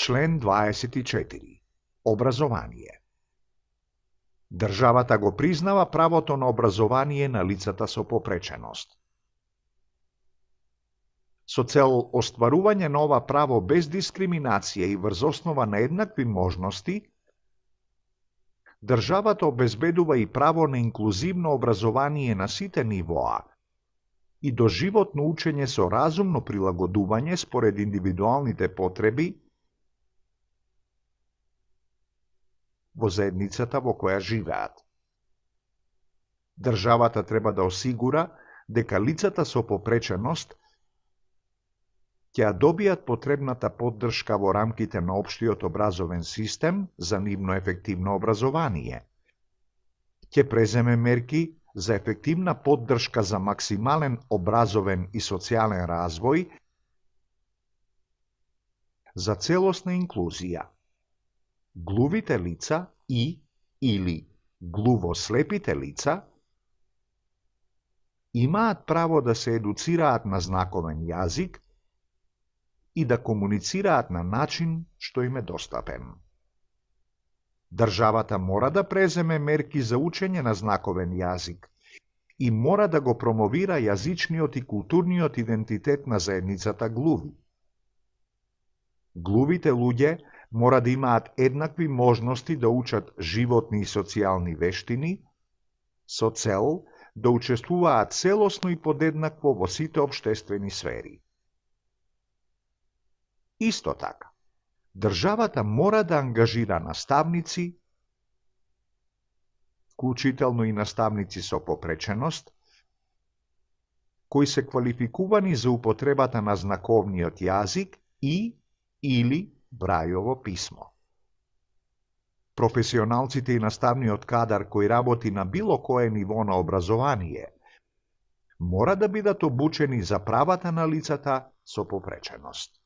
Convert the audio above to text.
Член 24. Образование. Државата го признава правото на образование на лицата со попреченост. Со цел остварување на ова право без дискриминација и врз основа на еднакви можности, државата обезбедува и право на инклузивно образование на сите нивоа и доживотно учење со разумно прилагодување според индивидуалните потреби во заедницата во која живеат. Државата треба да осигура дека лицата со попреченост ќе ја добијат потребната поддршка во рамките на општиот образовен систем за нивно ефективно образование. Ќе преземе мерки за ефективна поддршка за максимален образовен и социјален развој, за целосна инклузија. Глувите лица или глувослепите лица имаат право да се едуцираат на знаковен јазик и да комуницираат на начин што им е достапен. Државата мора да преземе мерки за учење на знаковен јазик и мора да го промовира јазичниот и културниот идентитет на заедницата глуви. Глувите луѓе мора да имаат еднакви можности да учат животни и социјални вештини, со цел да учествуваат целосно и подеднакво во сите општествени сфери. Исто така, државата мора да ангажира наставници, вклучително и наставници со попреченост, кои се квалификувани за употребата на знаковниот јазик или Брајово писмо. Професионалците и наставниот кадар кој работи на било кое ниво на образование мора да бидат обучени за правата на лицата со попреченост.